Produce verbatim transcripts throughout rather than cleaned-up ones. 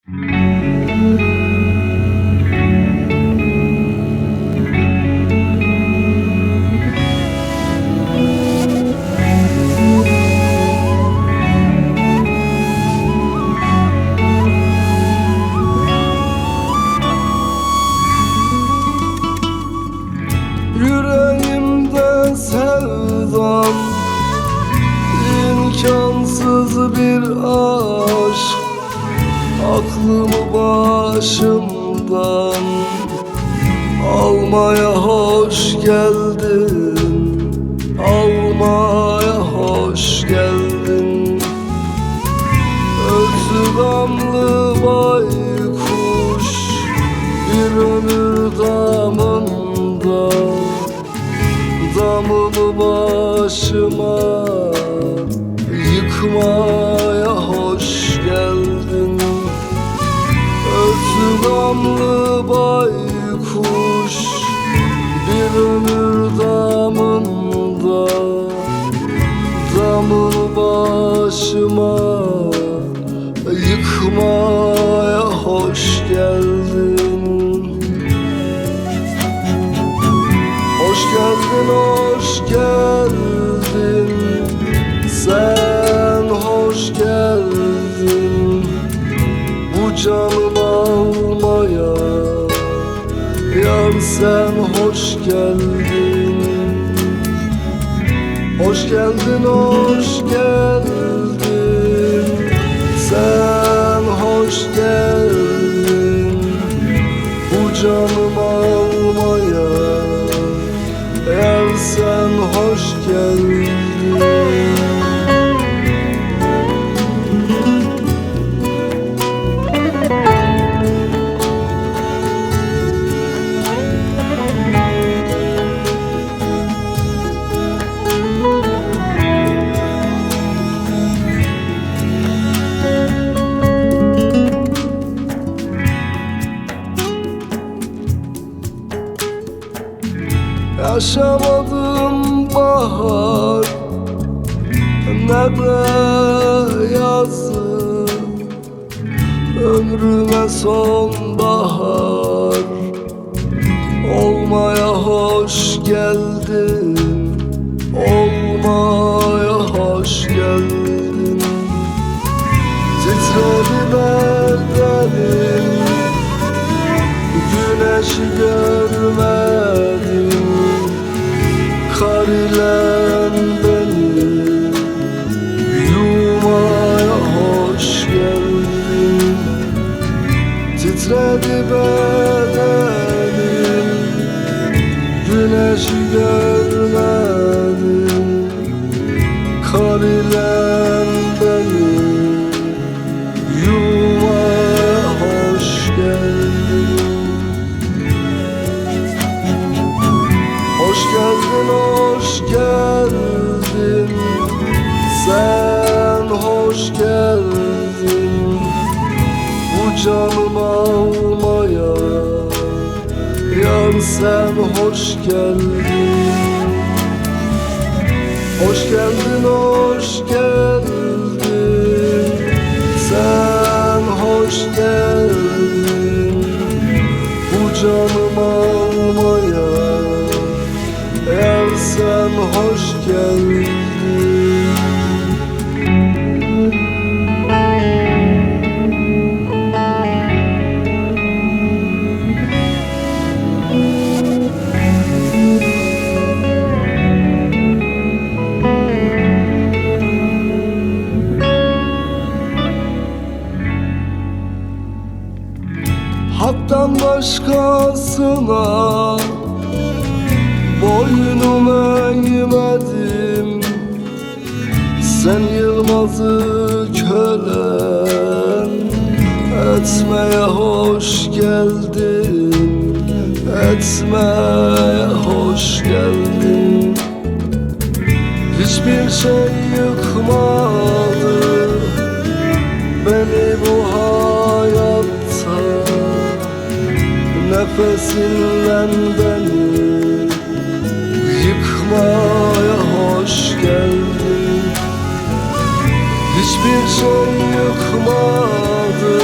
Yüreğimde sevdam, imkansız bir aşk. Aklımı başımdan almaya hoş geldin, almaya hoş geldin. Özü gamlı baykuş, bir ömür damında, damımı başıma yıkmaya hoş geldin. Özü gamlı baykuş, bir ömür damında, damımı başıma yıkmaya hoş geldin. Hoş geldin, hoş geldin, sen hoş geldin bu canımı almaya. Yar sen hoş geldin. Hoş geldin, hoş geldin. Sen hoş geldin bu canımı almaya. Yar sen hoş geldin. Yaşamadım bahar ne de yazı, ömrüme sonbahar olmaya hoş geldin, olmaya hoş geldin. Titredi bedenim, güneş görmedim. Kar ile beni yumaya hoş geldin. Titredi bedenim, güneş görmedim. Kar ile beni yumaya hoş geldin. Hoş geldin, hoş geldin, sen hoş geldin bu canımı almaya. Yar sen hoş geldin. Hoş geldin, hoş geldin. Sen hoş geldin bu canımı almaya. Yar sen hoş geldin. Hak'tan başkasına boynumu eğmedim. Sen Yılmaz'ı kölen etmeye hoş geldin, etmeye hoş geldin. Hiçbir şey yıkmadı beni bu hayatta. Nefesinden beni yıkmaya hoş geldin. Hiçbir şey yıkmadı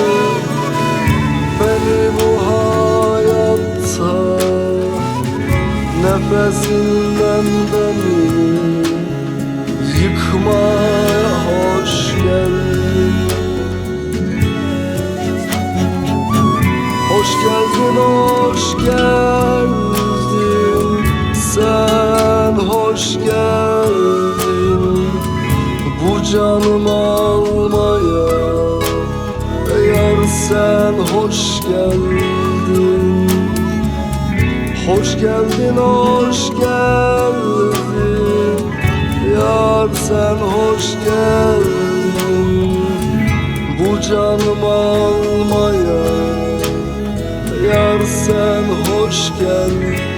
Sen hoş geldin, hoş geldin, hoş geldin. Yar sen hoş geldin, bu canım almaya. Yar sen hoş geldin.